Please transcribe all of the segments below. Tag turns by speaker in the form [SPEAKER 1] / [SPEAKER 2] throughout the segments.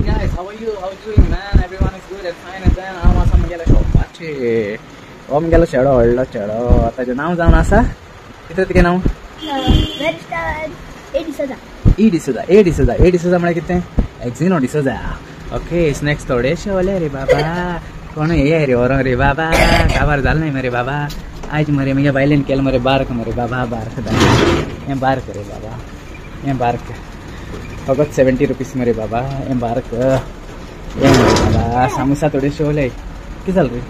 [SPEAKER 1] Guys, how are you? How are you doing, man? Everyone is good and fine. And then हांव आसा म्हगेल्या शॉपाचेर. हो म्हगेलो चेडो, व्हडलो चेडो, ताजें नांव जावन आसा कितें? तुगें नांव?
[SPEAKER 2] ए डिसोजा.
[SPEAKER 1] ए डिसोजा, ए डिसोजा, ए डिसोजा म्हळ्यार कितें? एक्झिनो डिसोजा. ओके, स्नॅक्स थोडेशे वले रे बाबा, कोण हे रे व्हरोंक रे बाबा, काबार जालें न्ही मरे बाबा. आयज मरे म्हज्या बायलेन केलें मरे बार्क मरे बाबा, बार्क हें बार्क रे बाबा, हें बार्क फकत 70 रुपीज मरे बाबा, हें बार्क हें मरे बाबा. सामोसा थोडेशे वले, कितें जालें रे?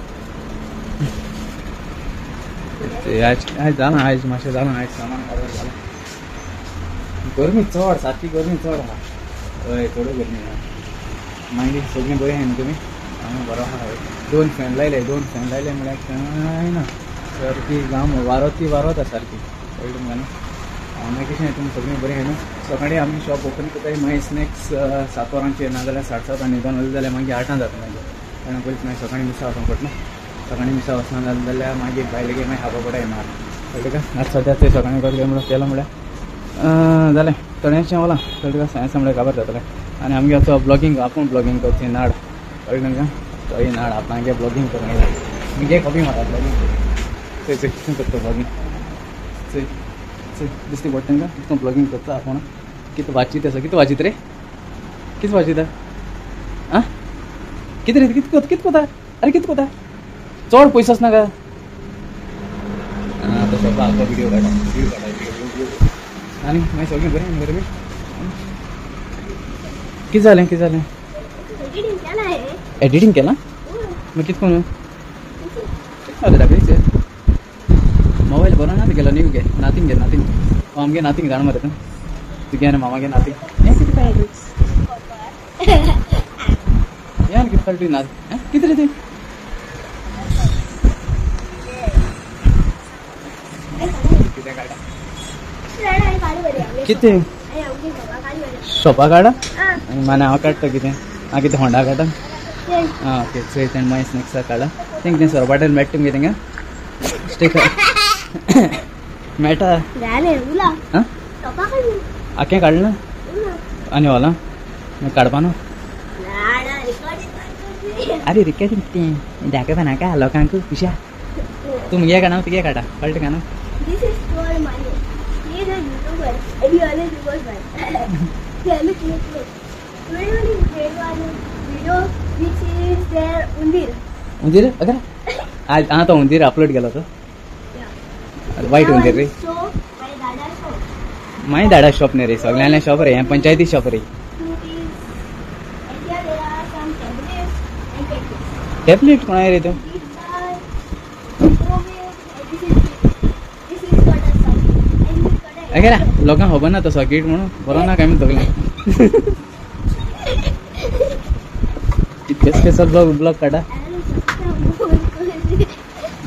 [SPEAKER 1] आयज आयज जालां, आयज मातशें जालां, आयज सामान काबार जालां. गरमी चड, सारकी गरमी चड आहा. हय, चड गरमी आहा. मागीर सगळीं बरीं आहा न्हू तुमी? हांव बरो आहा. दोन फॅन लायले, दोन फॅन लायले म्हळ्यार कांय ना, सारकी घाम वारो ती वारोता सारकी, कळ्ळें तुमकां न्हू? मागीर कशें तुमी सगळीं बरीं आहा न्हू? सकाळीं आमी शॉप ओपन करताय, मागीर स्नॅक्स 7 वरांचेर, नाजाल्यार 7:30 न्हिदोन वयता जाल्यार मागीर 8 जाता. मागीर कारण पयलीं मागीर सकाळीं मिसा वचोंक पडटा न्हू, सकाळीं मिसा वचना जालें जाल्यार मागीर भायले मागीर खावपा पडटा मार, कळ्ळें तुका? आतां सद्या ते सकाळीं कसलें म्हणल्यार केलां म्हळ्यार जालें थोडेंशें वलां, कळ्ळें तुका? सायन्स म्हळ्यार काबार जातलें. आनी आमगे असो ब्लॉगींग, आपूण ब्लॉगींग करची नाड, कळ्ळें तुमकां? तोय नाड आपणागे ब्लॉगींग करूंक येता, मुगे कॉपी मारा ब्लॉगींग. चोय चोय कितें करता ब्लॉगींग, चोय चोय दिसती पडटा तुमकां कितें ब्लॉगींग करता आपूण, कितें वाचीत आसा, कितें वाचीत रे, कितें वाचिता आं, कितें रे, कितें कितें कोता? अरे कितें कोता? चड पयसो आसना काय? आं, तो शॉपा आतां व्हिडियो काडटा, व्हिडियो काडटा, व्हिडियो. आनी मागीर सगळीं बरीं मरे तुमी? कितें जालें, कितें जालें? एडिटींग केलां? मागीर कितें करूं? कितें दाखयचे? मोबायल बरो ना तुगेलो, न्यू घे, नाथींग घे, नाथींग. आमगे नाथींग जाण मरे तूं, तुगे आनी मामागे नाथींग. हें कितें काडलें? हें आनी कितें काडलें? ना कितें रे तें? कितें काडटा? कितें शॉपा काडा? माने हांव काडटा कितें? हांव कितें होंडा काडटा? आं ओके, चोय तेणें मागीर स्नॅक्सा काडला. तें कितें सोरपाटेन मेळटा तुमगे थिंगा? स्टिकर मेळटा? आं, आख्खें काडलां आनी होला काडपा न्हू? आरे रिकॉर्डिंग तें दाखयपा नाका लोकांक खुशा. तूं मुगे काडा, तुगे काडटा, कळटा तुका न्हू?
[SPEAKER 2] This is for money. He is a YouTuber and he always records money. Yeah, look, look, look. Today only made one video which is there undir.
[SPEAKER 1] उंदीर? अगर आज हां तो उंदीर अपलोड केला तो?
[SPEAKER 2] Yeah.
[SPEAKER 1] White उंदीर रे.
[SPEAKER 2] So my dada shop.
[SPEAKER 1] My dada shop न्ही रे, सगळ्यांले शॉप रे, हें पंचायती शॉप रे.
[SPEAKER 2] Fruities. And here there are some tablets and packets.
[SPEAKER 1] Tablet कोणाय रे तूं?
[SPEAKER 2] These are microwave and this is got a socket and this got a.
[SPEAKER 1] अगेरा लोकांक खबर ना तो सॉकेट म्हणून, बरो ना काय म्हणून सगळें. इतकेच कसो ब्लॉग ब्लॉग काडा.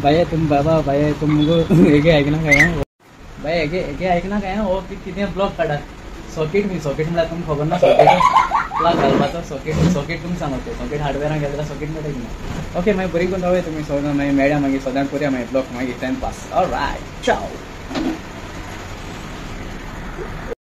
[SPEAKER 1] बाये तुम बाबा, बाये तुम मुगो हेगे आयकना काय? बाये हेगे हेगे आयकना काय? हो कितें ब्लॉग काडा. सॉकेट मी सॉकेट म्हळ्यार तुमकां खबर ना, सॉकेट प्लग घालपाचो सॉकेट, सॉकेट तुमकां सांगता, सॉकेट हार्डवेरान गेले जाल्यार सॉकेट मेळटा की ना? ओके, मागीर बरी करून रावया तुमी सगळ्यां, मागीर मेळया, मागीर सदांच करुया मागीर ब्लॉग, मागीर टायम पास. ऑलरायट, चाव.